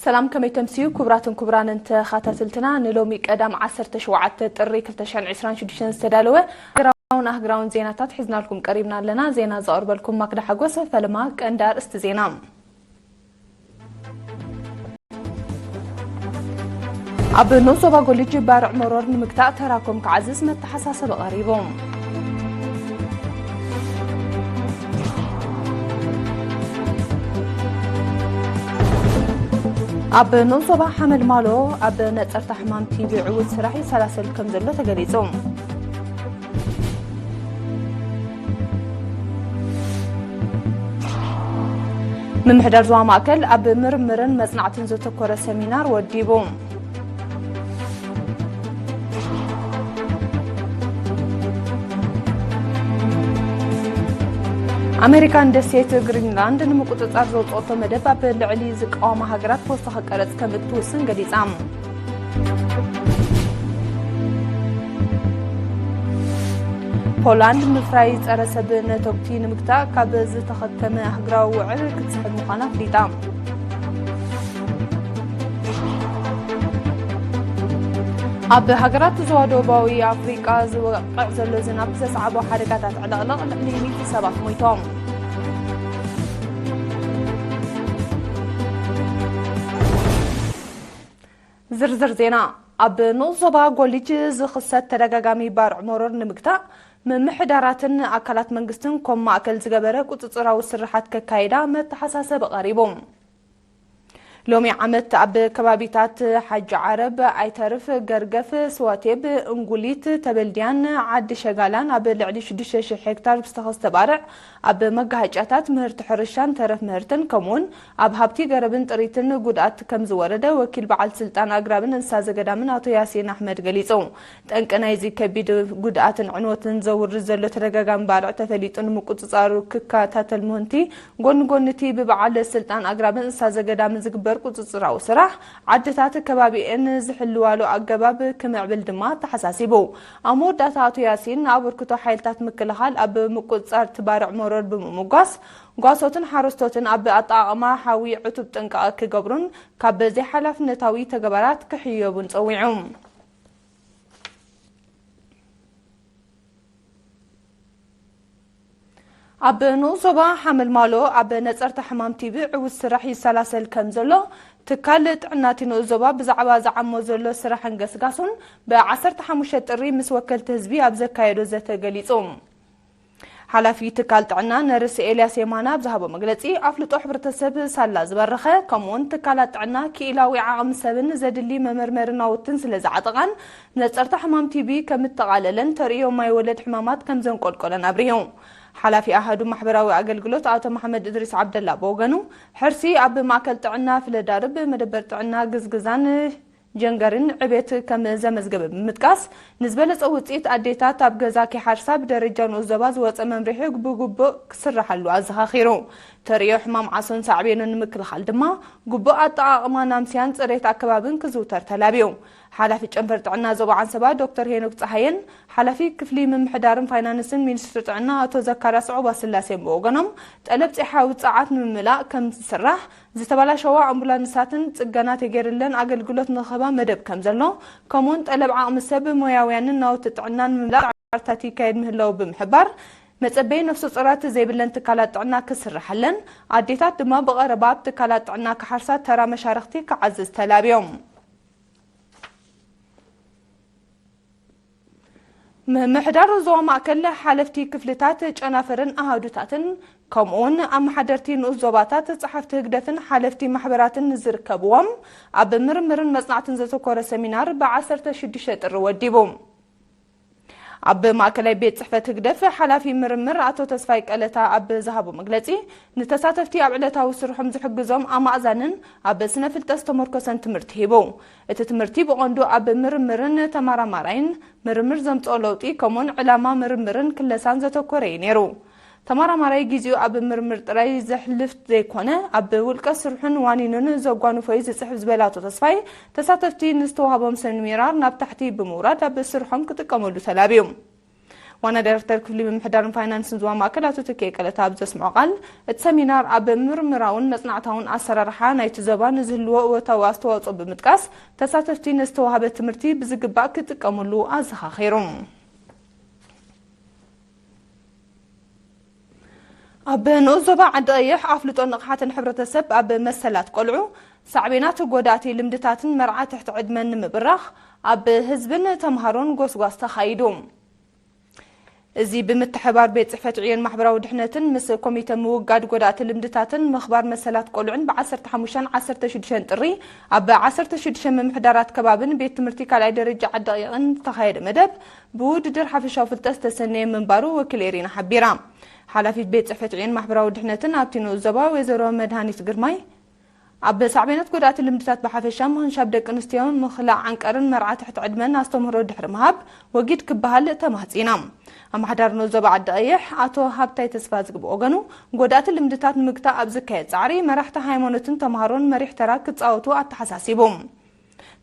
ሰላም፣ ከመይ ተምስዩ ክቡራትን ክቡራንን ተኸታተልትና? ንሎሚ ቀዳም ዓሰርተ ሸውዓተ ጥሪ ክልተ ሽሕን ዕስራን ሽዱሽተን ዝተዳለወ ሃገራውን ኣህግራውን ዜናታት ሒዝናልኩም ቀሪብና ኣለና። ዜና ዘቕርበልኩም ማክዳ ሓጎስ። ፈለማ ቀንዲ ኣርእስቲ ዜና። ኣብ ንኡስ ዞባ ጎሊጅ ባርዕ መሮር ንምግታእ ተራኩም ክዓዝዝ መተሓሳሰቢ ቀሪቡ። ኣብ ንኡስ ዞባ ሓመልማሎ ኣብ ነጸርታ ሕማም ቲቪ ዕዉት ስራሕ ይሰላሰል ከም ዘሎ ተገሊጹ። ምምሕዳር ዞባ ማእከል ኣብ ምርምርን መጽናዕትን ዘተኮረ ሰሚናር ወዲቡ። ኣሜሪካ ንደሴት ግሪንላንድ ንምቁጽጻር ዘውጽኦቶ መደብ ኣብ ልዕሊ ዝቃወማ ሃገራት ተወሳኺ ቀረጽ ከም እትውስን ገሊጻ። ፖላንድ ምፍራይ ጸረ ሰብ ነተጉቲ ንምግታእ ካብ ዝተኸተመ ኣህግራዊ ውዕል ክትስሕብ ምዃና ኣፍሊጣ። ኣብ ሃገራት ዞባ ደቡባዊ ኣፍሪቃ ዝወቅዕ ዘሎ ዝናብ ዘስዓቦ ሓደጋታት ዕልቕልቕ ልዕሊ ሚእቲ ሰባት ሞይቶም። ዝርዝር ዜና። ኣብ ንኡስ ዞባ ጎሊጅ ዝኽሰት ተደጋጋሚ ባርዕ መሮር ንምግታእ ምምሕዳራትን ኣካላት መንግስትን ኮም ማእከል ዝገበረ ቁጽጽራዊ ስርሓት ከካይዳ መተሓሳሰቢ ቀሪቡ። ሎሚ ዓመት ኣብ ከባቢታት ሓጂ ዓረብ፣ ኣይተርፍ፣ ገርገፍ፣ ስዋቴብ፣ እንጉሊት፣ ተበልድያን ዓዲ ሸጋላን ኣብ ልዕሊ ሽዱሽተ ሽሕ ሄክታር ዝተኸስተ ባርዕ ኣብ መጋሃጫታት ምህርቲ ሕርሻን ተረፍ ምህርትን ከምኡውን ኣብ ሃብቲ ገረብን ጥሪትን ጉድኣት ከም ዝወረደ ወኪል በዓል ስልጣን ኣግራብን እንስሳ ዘገዳምን ኣቶ ያሲን ኣሕመድ ገሊጹ። ጠንቂ ናይዚ ከቢድ ጉድኣትን ዕንወትን ዘውርድ ዘሎ ተደጋጋሚ ባርዕ ተፈሊጡ ንምቁጽጻሩ ክከታተል ምህንቲ፣ ጎኒ ጎኒ እቲ ብበዓል ስልጣን ኣግራብን እንስሳ ዘገዳምን ዝግበር ቁጽጽራዊ ስራሕ፣ ዓድታት ከባቢኤን ዝሕልዋሉ ኣገባብ ክምዕብል ድማ ተሓሳሲቡ። ኣብ መወዳእታ ኣቶ ያሲን ንኣበርክቶ ሓይልታት ምክልኻል ኣብ ምቁጽጻር እቲ ባርዕ መሮር ብምምጓስ፣ ጓሶትን ሓረስቶትን ኣብ ኣጠቓቕማ ሓዊ ዕቱብ ጥንቃቐ ክገብሩን ካብ ዘይሓላፍነታዊ ተግባራት ክሕየቡን ጸዊዑ። ኣብ ንኡስ ዞባ ሓመልማሎ ኣብ ነጸርታ ሕማም ቲቢ ዕዉት ስራሕ ይሰላሰል ከም ዘሎ ትካል ጥዕና እቲ ንኡስ ዞባ ብዛዕባ ዝዓሞ ዘሎ ስራሕን ገስጋሱን ብዓሰርተ ሓሙሽተ ጥሪ ምስ ወከልቲ ህዝቢ ኣብ ዘካየዶ ዘተ ገሊጹ። ሓላፊ ትካል ጥዕና ነርስ ኤልያስ የማነ ኣብ ዝሃቦ መግለጺ፣ ኣፍልጦ ሕብረተሰብ ሳላ ዝበረኸ፣ ከምኡውን ትካላት ጥዕና ክኢላዊ ዓቕሚ ሰብን ዘድሊ መመርመሪ ናውትን ስለ ዝዓጠቓን፣ ነጸርታ ሕማም ቲቢ ከም እተቓለለን ተርእዮ ማይ ወለድ ሕማማት ከም ዘንቆልቆለን ኣብሪሁ። ሓላፊ ኣሃዱ ማሕበራዊ ኣገልግሎት ኣቶ መሓመድ እድሪስ ዓብደላ ብወገኑ፣ ሕርሲ ኣብ ማእከል ጥዕና ፍለዳርብ፣ መደበር ጥዕና ግዝግዛን ጀንገርን ዕቤት ከም ዘመዝገበ ብምጥቃስ፣ ንዝበለጸ ውጽኢት ኣዴታት ኣብ ገዛ ከይሓርሳ ብደረጃ ንኡስ ዞባ ዝወጸ መምርሒ ብግቡእ ክስርሓሉ ኣዘኻኺሩ። ተርእዮ ሕማም ዓሶን ሳዕቤኑን ንምክልኻል ድማ ግቡእ ኣጠቓቕማ ናምስያን ጽሬት ኣከባብን ክዝውተር ተላብዩ። ሓላፊ ጨንፈር ጥዕና ዞባ ዓንሰባ ዶክተር ሄኖክ ጸሃየን ሓላፊ ክፍሊ ምምሕዳርን ፋይናንስን ሚኒስትሪ ጥዕና ኣቶ ዘካርያስ ዑባስላሴን ብወገኖም፣ ጠለብ ጸሓዊ ጸዓት ንምምላእ ከም ዝስራሕ፣ ዝተበላሸዋ ኣምቡላንሳትን ጽገና ተገይርለን ኣገልግሎት ንኽህባ መደብ ከም ዘሎ፣ ከምኡውን ጠለብ ዓቕሚ ሰብ፣ ሞያውያንን ናውቲ ጥዕናን ንምምላእ ጻዕርታት ይካየድ ምህላዉ ብምሕባር፣ መጸበዪ ነፍሰ ጾራት ዘይብለን ትካላት ጥዕና ክስርሓለን፣ ኣዴታት ድማ ብቐረባ ኣብ ትካላት ጥዕና ክሓርሳ ተራ መሻርኽቲ ክዓዝዝ ተላብዮም። ምምሕዳር ዞባ ማእከል ሓለፍቲ ክፍልታት፣ ጨናፍርን ኣሃዱታትን ከምኡውን ኣመሓደርቲ ንኡስ ዞባታት፣ ጸሓፍቲ ህግደፍን ሓለፍቲ ማሕበራትን ዝርከብዎም ኣብ ምርምርን መጽናዕትን ዘተኮረ ሰሚናር ብዓሰርተ ሽዱሽተ ጥሪ ወዲቡ። ኣብ ማእከላይ ቤት ጽሕፈት ህግደፍ ሓላፊ ምርምር ኣቶ ተስፋይ ቀለታ ኣብ ዝሃቦ መግለጺ፣ ንተሳተፍቲ ኣብ ዕለታዊ ስርሖም ዝሕግዞም ኣማእዛንን ኣብ ስነ ፍልጠት ዝተመርኮሰን ትምህርቲ ሂቡ። እቲ ትምህርቲ ብቐንዱ ኣብ ምርምርን ተመራማራይን፣ ምርምር ዘምጽኦ ለውጢ፣ ከምኡውን ዕላማ ምርምርን ክለሳን ዘተኮረ እዩ ነይሩ። ተመራማራይ ግዜኡ ኣብ ምርምር ጥራይ ዘሕልፍ ዘይኮነ፣ ኣብ ውልቀ ስርሑን ዋኒኑን ዘጓንፎ እዩ ዝጽሕፍ ዝበለ ኣቶ ተስፋይ፣ ተሳተፍቲ ንዝተዋህቦም ሰሚናር ናብ ታሕቲ ብምውራድ ኣብ ስርሖም ክጥቀመሉ ተላብዩ። ዋና ዳይሬክተር ክፍሊ ምምሕዳርን ፋይናንስን ዞባ ማእከል ኣቶ ተኪኤ ቀለታ ኣብ ዘስምዖ ቃል፣ እቲ ሰሚናር ኣብ ምርምራውን መጽናዕታውን ኣሰራርሓ ናይቲ ዞባ ንዝህልዎ እወታዊ ኣስተዋጽኦ ብምጥቃስ፣ ተሳተፍቲ ንዝተዋህበ ትምህርቲ ብዝግባእ ክጥቀሙሉ ኣዘኻኺሩ። ኣብ ንኡስ ዞባ ዓዲ ቀይሕ ኣፍልጦ ንቕሓትን ሕብረተሰብ ኣብ መሰላት ቆልዑ፣ ሳዕቤናት ጎዳእቲ ልምድታትን መርዓ ትሕቲ ዕድመን ንምብራኽ ኣብ ህዝብን ተምሃሮን ጎስጓስ ተኻይዱ። እዚ ብምትሕባር ቤት ጽሕፈት ዕዮን ማሕበራዊ ድሕነትን ምስ ኮሚተ ምውጋድ ጎዳእቲ ልምድታትን ምኽባር መሰላት ቆልዑን ብ15 ዓሰርተ ሽዱሽተ ጥሪ ኣብ ዓሰርተ ሽዱሽተ ምምሕዳራት ከባብን ቤት ትምህርቲ ካልኣይ ደረጃ ዓዲ ቀይሕን ዝተኻየደ መደብ ብውድድር ሓፈሻዊ ፍልጠት ዝተሰነየ ምንባሩ ወኪል ኤሪና ሓቢራ። ሓላፊት ቤት ጽሕፈት ዕዮን ማሕበራዊ ድሕነትን ኣብቲ ንኡስ ዞባ ወይዘሮ መድሃኒት ግርማይ ኣብ ሳዕቤናት ጎዳእቲ ልምድታት ብሓፈሻ ምኽንሻብ ደቂ ኣንስትዮ ምኽላእ ዓንቀርን መርዓ ትሕቲ ዕድመን ኣስተምህሮ ድሕሪ ምሃብ ወጊድ ክበሃል ተማህጺና። ኣመሓዳሪ ንኡስ ዞባ ዓዲ ቀይሕ ኣቶ ሃብታይ ተስፋዝጊ ብወገኑ፣ ጎዳእቲ ልምድታት ንምግታእ ኣብ ዝካየድ ጻዕሪ መራሕቲ ሃይማኖትን ተምሃሮን መሪሕ ተራ ክጻወቱ ኣተሓሳሲቡ።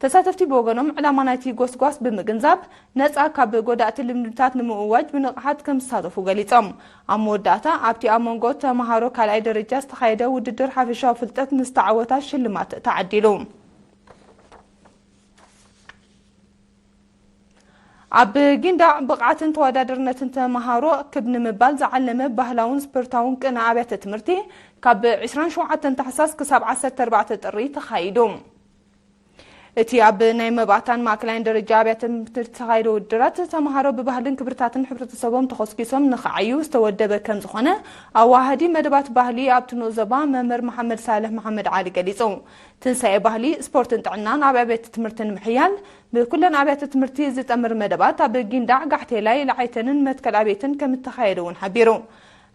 ተሳተፍቲ ብወገኖም ዕላማ ናይቲ ጎስጓስ ብምግንዛብ ነጻ ካብ ጎዳእቲ ልምድታት ንምእዋጅ ብንቕሓት ከም ዝሳተፉ ገሊጾም። ኣብ መወዳእታ ኣብቲ ኣብ መንጎ ተምሃሮ ካልኣይ ደረጃ ዝተኻየደ ውድድር ሓፈሻዊ ፍልጠት ንዝተዓወታ ሽልማት ተዓዲሉ። ኣብ ጊንዳዕ ብቕዓትን ተወዳዳርነትን ተምሃሮ ክብ ንምባል ዝዓለመ ባህላውን ስፖርታውን ቅነ ኣብያተ ትምህርቲ ካብ ዕስራን ሸውዓተን ታሕሳስ ክሳብ ዓሰርተ ኣርባዕተ ጥሪ ተኻይዱ። እቲ ኣብ ናይ መባእታን ማእከላይን ደረጃ ኣብያተ ትምህርቲ ዝተኻየደ ውድድራት፣ ተምሃሮ ብባህልን ክብርታትን ሕብረተሰቦም ተኾስኪሶም ንኽዓዩ ዝተወደበ ከም ዝኾነ ኣዋሃዲ መደባት ባህሊ ኣብቲ ንኡስ ዞባ መምህር መሓመድ ሳልሕ መሓመድ ዓሊ ገሊጹ። ትንሳኤ ባህሊ፣ ስፖርትን ጥዕናን ኣብ ኣብያተ ትምህርቲ ንምሕያል ብኩለን ኣብያተ ትምህርቲ ዝጠምር መደባት ኣብ ጊንዳዕ፣ ጋሕቴላይ፣ ለዓይተንን መትከል ኣብየትን ከም እተኻየደ እውን ሓቢሩ።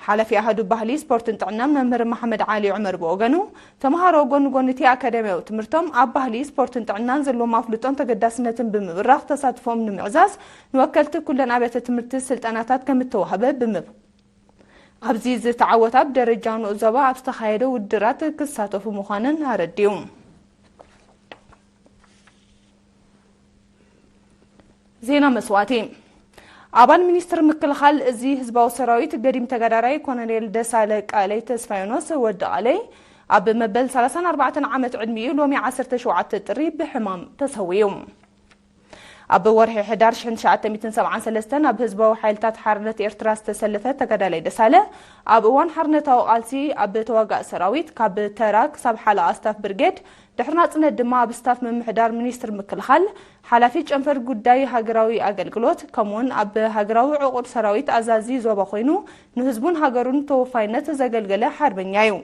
ሓላፊ ኣሃዱ ባህሊ፣ ስፖርትን ጥዕናን መምህር መሓመድ ዓሊ ዑመር ብወገኑ፣ ተምሃሮ ጎኒ ጎኒ እቲ ኣካዳሚያዊ ትምህርቶም ኣብ ባህሊ፣ ስፖርትን ጥዕናን ዘለዎም ኣፍልጦን ተገዳስነትን ብምብራኽ ተሳትፎኦም ንምዕዛዝ ንወከልቲ ኩለን ኣብያተ ትምህርቲ ስልጠናታት ከም እተዋህበ ብምብ-፣ ኣብዚ ዝተዓወታ ብደረጃ ንኡስ ዞባ ኣብ ዝተኻየደ ውድድራት ክሳተፉ ምዃነን ኣረዲኡ። ዜና መስዋእቲ። ኣባል ሚኒስትሪ ምክልኻል እዚ ህዝባዊ ሰራዊት ገዲም ተጋዳላይ ኮሎኔል ደሳለ ቃለይ ተስፋዮኖስ ወዲ ቃለይ ኣብ መበል ሰላሳን ኣርባዕተን ዓመት ዕድሚኡ ሎሚ ዓሰርተ ሸውዓተ ጥሪ ብሕማም ተሰዊኡ። ኣብ ወርሒ ሕዳር ሽሕን ትሽዓተ ሚእትን ሰብዓን ሰለስተን ኣብ ህዝባዊ ሓይልታት ሓርነት ኤርትራ ዝተሰለፈ ተጋዳላይ ደሳለ፣ ኣብ እዋን ሓርነታዊ ቃልሲ ኣብ ተዋጋእ ሰራዊት ካብ ተራ ክሳብ ሓለቓ ስታፍ ብርጌድ፣ ድሕሪ ናጽነት ድማ ኣብ ስታፍ ምምሕዳር ሚኒስትሪ ምክልኻል፣ ሓላፊ ጨንፈር ጉዳይ ሃገራዊ ኣገልግሎት፣ ከምኡውን ኣብ ሃገራዊ ዕቑር ሰራዊት ኣዛዚ ዞባ ኮይኑ፣ ንህዝቡን ሃገሩን ተወፋይነት ዘገልገለ ሓርበኛ እዩ።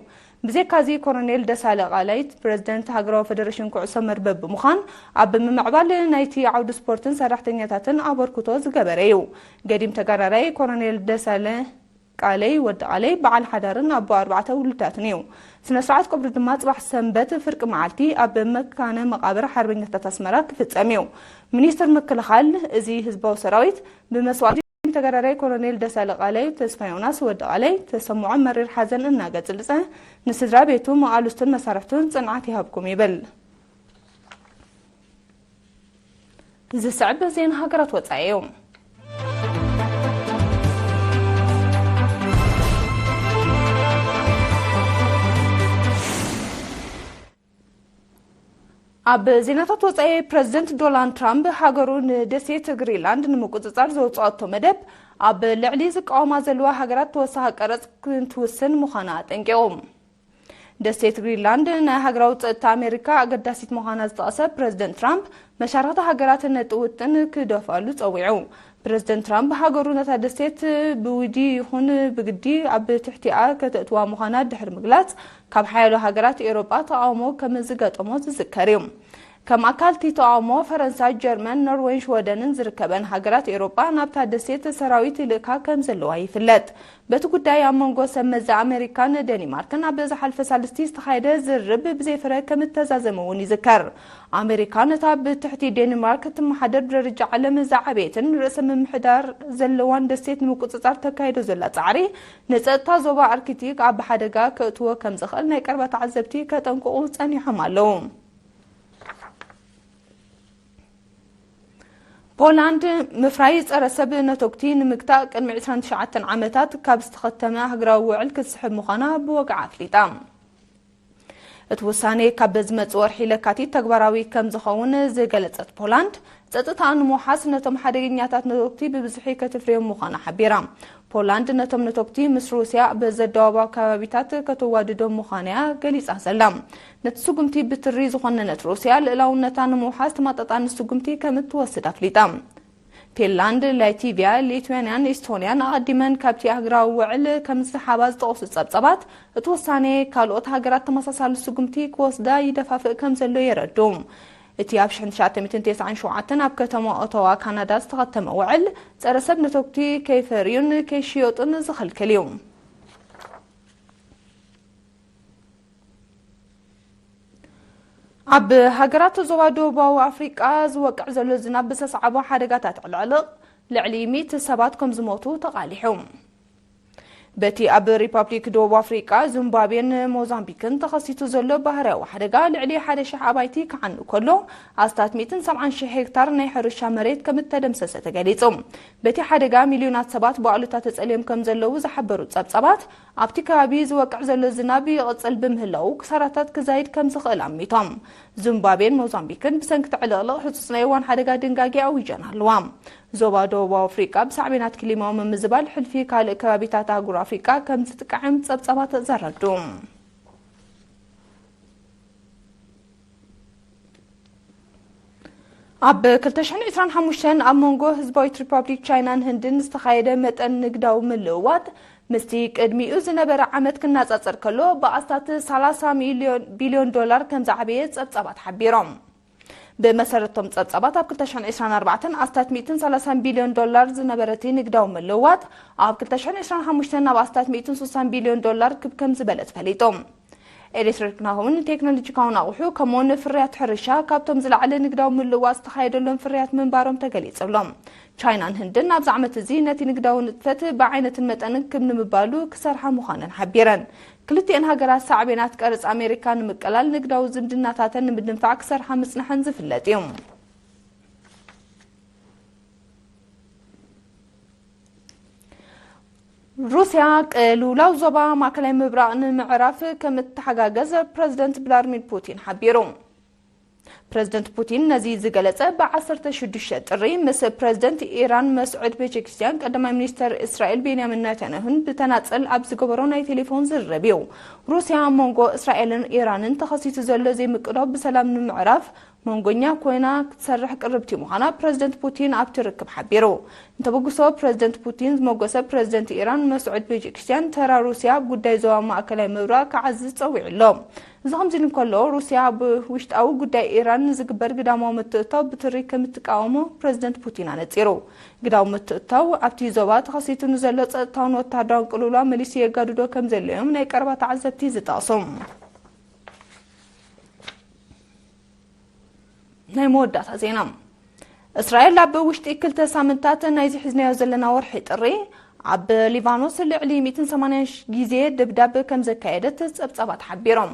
ብዘይካዚ፣ ኮሎኔል ደሳለ ቃላይት ፕረዚደንት ሃገራዊ ፈደረሽን ኩዕሶ መርበብ ብምዃን፣ ኣብ ምምዕባል ናይቲ ዓውዲ ስፖርትን ሰራሕተኛታትን ኣበርክቶ ዝገበረ እዩ። ገዲም ተጋዳላይ ኮሎኔል ደሳለ ቃለይ ወዲ ቃለይ በዓል ሓዳርን ኣቦ ኣርባዕተ ውሉዳትን እዩ። ስነ ስርዓት ቀብሩ ድማ ጽባሕ ሰንበት ፍርቂ መዓልቲ ኣብ መካነ መቃብር ሓርበኛታት ኣስመራ ክፍጸም እዩ። ሚኒስትር ምክልኻል እዚ ህዝባዊ ሰራዊት ብመስዋእቲ ተጋዳላይ ኮሎኔል ደሳለ ቃለይ ተስፋ ዮናስ ወዲ ቃለይ ተሰምዖ መሪር ሓዘን እናገጽልጸ፣ ንስድራ ቤቱ፣ መቓልስቱን መሳርሕቱን ጽንዓት ይሃብኩም ይብል። ዝስዕብ ዜና ሃገራት ወጻኢ እዩ። ኣብ ዜናታት ወጻኢ፣ ፕረዚደንት ዶናልድ ትራምፕ ሃገሩ ንደሴት ግሪንላንድ ንምቁጽጻር ዘውጽኣቶ መደብ ኣብ ልዕሊ ዝቃወማ ዘለዋ ሃገራት ተወሳኺ ቀረጽ ክትውስን ምዃና ኣጠንቂቑ። ደሴት ግሪንላንድ ናይ ሃገራዊ ጸጥታ ኣሜሪካ ኣገዳሲት ምዃና ዝጠቐሰ ፕረዚደንት ትራምፕ፣ መሻርኽቲ ሃገራት ነቲ ውጥን ክደፍኣሉ ጸዊዑ። ፕረዚደንት ትራምፕ፣ ሃገሩ ነታ ደሴት ብውዲ ይኹን ብግዲ ኣብ ትሕቲኣ ከተእትዋ ምዃና ድሕሪ ምግላጽ፣ ካብ ሓያሎ ሃገራት ኤውሮጳ ተቓውሞ ከም ዝገጠሞ ዝዝከር እዩ። ከም ኣካል እቲ ተቓውሞ፣ ፈረንሳ፣ ጀርመን፣ ኖርዌይን ሽወደንን ዝርከበን ሃገራት ኤውሮጳ ናብታ ደሴት ሰራዊት ይልእካ ከም ዘለዋ ይፍለጥ። በቲ ጉዳይ ኣብ መንጎ ሰብ መዚ ኣሜሪካን ደኒማርክን ኣብ ዝሓለፈ ሳልስቲ ዝተኻየደ ዝርርብ ብዘይፍረ ከም እተዛዘመ እውን ይዝከር። ኣሜሪካ ነታ ብትሕቲ ዴንማርክ እትመሓደር ብደረጃ ዓለም ዝዓበየትን ርእሰ ምምሕዳር ዘለዋን ደሴት ንምቁጽጻር ተካይዶ ዘላ ጻዕሪ፣ ንጸጥታ ዞባ ኣርክቲክ ኣብ ሓደጋ ከእትዎ ከም ዝኽእል ናይ ቀረባ ተዓዘብቲ ከጠንቅቑ ጸኒሖም ኣለዉ። ፖላንድ ምፍራይ ጸረ ሰብ ነቶግቲ ንምግታእ ቅድሚ ዕስራን ትሽዓተን ዓመታት ካብ ዝተኸተመ ሃገራዊ ውዕል ክትስሕብ ምዃና ብወግዒ ኣፍሊጣ። እቲ ውሳኔ ካብ ዝመጽእ ወርሒ ለካቲት ተግባራዊ ከም ዝኸውን ዝገለጸት ፖላንድ፣ ጸጥታኣ ንምውሓስ ነቶም ሓደገኛታት ነቶግቲ ብብዝሒ ከተፍርዮም ምዃና ሓቢራ። ፖላንድ ነቶም ነቶግቲ ምስ ሩስያ ብዘደዋባ ከባቢታት ከተዋድዶም ምዃና እያ ገሊጻ ዘላ። ነቲ ስጉምቲ ብትሪ ዝኾነነት ሩስያ፣ ልእላውነታ ንምውሓስ ተመጣጣኒ ስጉምቲ ከም እትወስድ ኣፍሊጣ። ፊንላንድ፣ ላቲቪያ፣ ሊትዌንያን ኢስቶንያን ኣቐዲመን ካብቲ ኣህግራዊ ውዕል ከም ዝሰሓባ ዝጠቕሱ ጸብጸባት፣ እቲ ውሳኔ ካልኦት ሃገራት ተመሳሳሊ ስጉምቲ ክወስዳ ይደፋፍእ ከም ዘሎ የረዱ። እቲ ኣብ ሽሕን ትሽዓተ ሚእትን ተስዓን ሸውዓተን ኣብ ከተማ ኦቶዋ ካናዳ ዝተኸተመ ውዕል፣ ጸረ ሰብ ነቶግቲ ከይፈርዩን ከይሽየጡን ዝኸልክል እዩ። ኣብ ሃገራት ዞባ ደቡባዊ ኣፍሪቃ ዝወቅዕ ዘሎ ዝናብ ብዘስዓቦ ሓደጋታት ዕልዕልቕ ልዕሊ ሚእቲ ሰባት ከም ዝሞቱ ተቓሊሑ። በቲ ኣብ ሪፓብሊክ ደቡብ ኣፍሪቃ፣ ዚምባብዌን ሞዛምቢክን ተኸሲቱ ዘሎ ባህርያዊ ሓደጋ ልዕሊ ሓደ ሺሕ ኣባይቲ ክዓኑ ከሎ፣ ኣስታት ሚእትን ሰብዓን ሺሕ ሄክታር ናይ ሕርሻ መሬት ከም እተደምሰሰ ተገሊጹ። በቲ ሓደጋ ሚልዮናት ሰባት ብኣሉታ ተጸልዮም ከም ዘለዉ ዝሓበሩ ጸብጻባት፣ ኣብቲ ከባቢ ዝወቅዕ ዘሎ ዝናብ ይቕጽል ብምህላዉ ክሳራታት ክዛይድ ከም ዝኽእል ኣሚቶም። ዚምባብዌን ሞዛምቢክን ብሰንኪ እቲ ዕልቕልቕ ህጹጽ ናይ እዋን ሓደጋ ድንጋጌ ኣዊጀን ኣለዋ። ዞባ ደቡብ ኣፍሪቃ ብሳዕቤናት ክሊማዊ ምምዝባል ሕልፊ ካልእ ከባቢታት ኣህጉር ኣፍሪቃ ከም ዝጥቃዕም ጸብጻባት ዘረዱ። ኣብ ክልተ ሽሕን ዕስራን ሓሙሽተን ኣብ መንጎ ህዝባዊት ሪፓብሊክ ቻይናን ህንድን ዝተኻየደ መጠን ንግዳዊ ምልውዋጥ፣ ምስቲ ቅድሚኡ ዝነበረ ዓመት ክነጻጸር ከሎ፣ ብኣስታት ሰላሳ ሚልዮን፣ ቢልዮን ዶላር ከም ዝዓበየ ጸብጻባት ሓቢሮም። ብመሰረቶም ጸብጻባት፣ ኣብ ክልተ ሽሕን ዕስራን ኣርባዕተን ኣስታት ሚእትን ሰላሳን ቢልዮን ዶላር ዝነበረ እቲ ንግዳዊ ምልውዋጥ፣ ኣብ ክልተ ሽሕን ዕስራን ሓሙሽተን ናብ ኣስታት ሚእትን ስሳን ቢልዮን ዶላር ክብ ከም ዝበለ ተፈሊጡ። ኤሌክትሪክናውን ቴክኖሎጂካውን ኣቑሑ፣ ከምኡውን ፍርያት ሕርሻ ካብቶም ዝለዓለ ንግዳዊ ምልውዋጥ ዝተኻየደሎም ፍርያት ምንባሮም ተገሊጹ ኣሎ። ቻይናን ህንድን ኣብዚ ዓመት እዚ ነቲ ንግዳዊ ንጥፈት ብዓይነትን መጠንን ክብ ንምባሉ ክሰርሓ ምዃነን ሓቢረን። ክልቲኤን ሃገራት ሳዕቤናት ቀረጽ ኣሜሪካ ንምቅላል ንግዳዊ ዝምድናታተን ንምድንፋዕ ክሰርሓ ምጽንሐን ዝፍለጥ እዩ። ሩስያ ቅልውላው ዞባ ማእከላይ ምብራቕ ንምዕራፍ ከም እትተሓጋገዝ ፕረዚደንት ቭላድሚር ፑቲን ሓቢሩ። ፕረዚደንት ፑቲን ነዚ ዝገለጸ ብ ዓሰርተ ሽዱሽተ ጥሪ ምስ ፕረዚደንት ኢራን መስዑድ ፔዜሽኪያን ቀዳማይ ሚኒስተር እስራኤል ቤንያሚን ናታንያሁን ብተናጸል ኣብ ዝገበሮ ናይ ቴሌፎን ዝርርብ እዩ። ሩስያ ኣብ መንጎ እስራኤልን ኢራንን ተኸሲቱ ዘሎ ዘይምቅዳው ብሰላም ንምዕራፍ መንጎኛ ኮይና ክትሰርሕ ቅርብቲ ምዃና ፕረዚደንት ፑቲን ኣብቲ ርክብ ሓቢሩ። እንተበግሶ ፕረዚደንት ፑቲን ዝመጎሰ ፕረዚደንት ኢራን መስዑድ ፔዜሽኪያን፣ ተራ ሩስያ ኣብ ጉዳይ ዞባ ማእከላይ ምብራቕ ክዓዝዝ ጸዊዑ ኣሎ። እዚ ከምዚ ኢሉ እንከሎ፣ ሩስያ ኣብ ውሽጣዊ ጉዳይ ኢራን ንዝግበር ግዳማዊ ምትእትታው ብትሪ ከም እትቃወሞ ፕረዚደንት ፑቲን ኣነጺሩ። ግዳዊ ምትእትታው ኣብቲ ዞባ ተኸሲቱ ንዘሎ ጸጥታውን ወተሃደራውን ቅልውላው መሊሱ የጋድዶ ከም ዘሎ እዮም ናይ ቀረባ ተዓዘብቲ ዝጠቕሱ። ናይ መወዳእታ ዜና። እስራኤል ኣብ ውሽጢ ክልተ ሳምንታት ናይዚ ሒዝናዮ ዘለና ወርሒ ጥሪ ኣብ ሊባኖስ ልዕሊ ሚእትን ሰማንያን ግዜ ደብዳብ ከም ዘካየደት ጸብጻባት ሓቢሮም።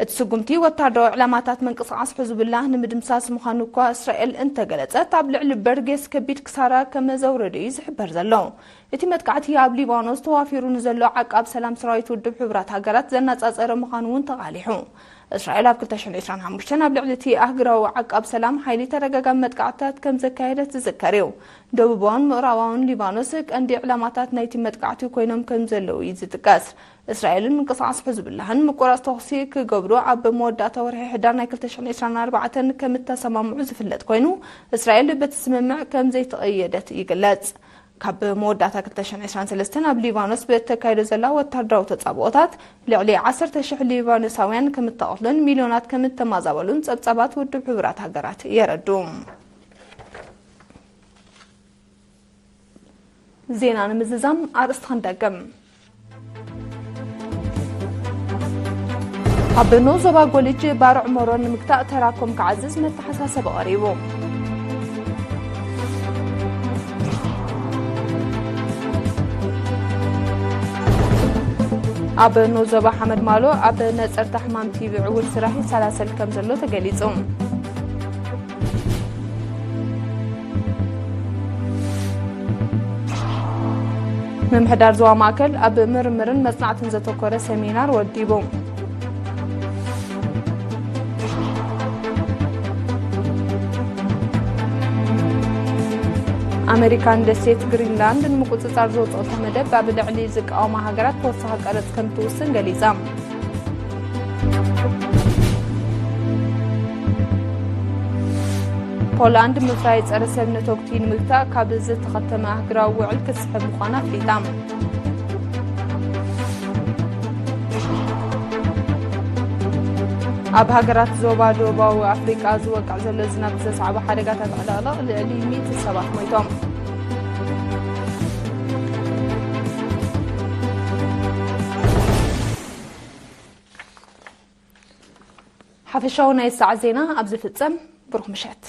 እቲ ስጉምቲ ወታደራዊ ዕላማታት ምንቅስቓስ ሕዝቡላህ ንምድምሳስ ምዃኑ እኳ እስራኤል እንተገለጸት፣ ኣብ ልዕሊ በርጌስ ከቢድ ክሳራ ከም ዘውረደ እዩ ዝሕበር ዘሎ። እቲ መጥቃዕቲ ኣብ ሊባኖስ ተዋፊሩ ንዘሎ ዓቃብ ሰላም ሰራዊት ውድብ ሕቡራት ሃገራት ዘነጻጸረ ምዃኑ እውን ተቓሊሑ። እስራኤል ኣብ ክልተ ሽሕን ዕስራን ሓሙሽተን ኣብ ልዕሊ እቲ ኣህጉራዊ ዓቃብ ሰላም ሓይሊ ተደጋጋሚ መጥቃዕትታት ከም ዘካየደት ዝዝከር እዩ። ደቡባውን ምዕራባውን ሊባኖስ ቀንዲ ዕላማታት ናይቲ መጥቃዕቲ ኮይኖም ከም ዘለዉ እዩ ዝጥቀስ። እስራኤልን ምንቅስቓስ ሕዝቡላህን ምቁራጽ ተኹሲ ክገብሩ ኣብ መወዳእታ ወርሒ ሕዳር ናይ ክልተ ሽሕን ዕስራን ኣርባዕተን ከም እተሰማምዑ ዝፍለጥ ኮይኑ፣ እስራኤል በቲ ስምምዕ ከም ዘይተቐየደት ይግለጽ። ካብ መወዳእታ ክልተ ሽሕን ዕስራን ሰለስተን ኣብ ሊባኖስ ብእተካየደ ዘላ ወታደራዊ ተጻብኦታት ልዕሊ ዓሰርተ ሽሕ ሊባኖሳውያን ከም እተቐትሉን ሚልዮናት ከም እተማዛበሉን ጸብጻባት ውድብ ሕቡራት ሃገራት የረዱ። ዜና ንምዝዛም ኣርእስቲ ክንደግም። ኣብ ኖ ዞባ ጎልጅ ባርዕ ሞሮን ንምግታእ ተራኮም ክዓዝዝ መተሓሳሰቢ ቀሪቡ። ኣብ ኖ ዞባ ሓመድ ማሎ ኣብ ነጸርታ ሕማም ቲቢ ዕውር ስራሕ ይሰላሰል ከም ዘሎ ተገሊጹ። ምምሕዳር ዞባ ማእከል ኣብ ምርምርን መጽናዕትን ዘተኮረ ሰሚናር ወዲቡ። ኣመሪካን ደሴት ግሪንላንድ ንምቁጽጻር ዘውጽኦቶ መደብ ኣብ ልዕሊ ዝቃወማ ሃገራት ተወሳኺ ቀረጽ ከም ትውስን ገሊጻ። ፖላንድ ምፍራይ ጸረ ሰብ ነተጉቲ ንምግታእ ካብ ዝተኸተመ ኣህግራዊ ውዕል ክትስሕብ ምዃና ኣፍሊጣ። ኣብ ሃገራት ዞባ ደቡባዊ ኣፍሪቃ ዝወቅዕ ዘሎ ዝናብ ዘስዓቦ ሓደጋታት ዕልቕልቕ ልዕሊ ሚእቲ ሰባት ሞይቶም። ሓፈሻዊ ናይ ሰዓት ዜና ኣብ ዝፍጸም። ብሩኽ ምሸት።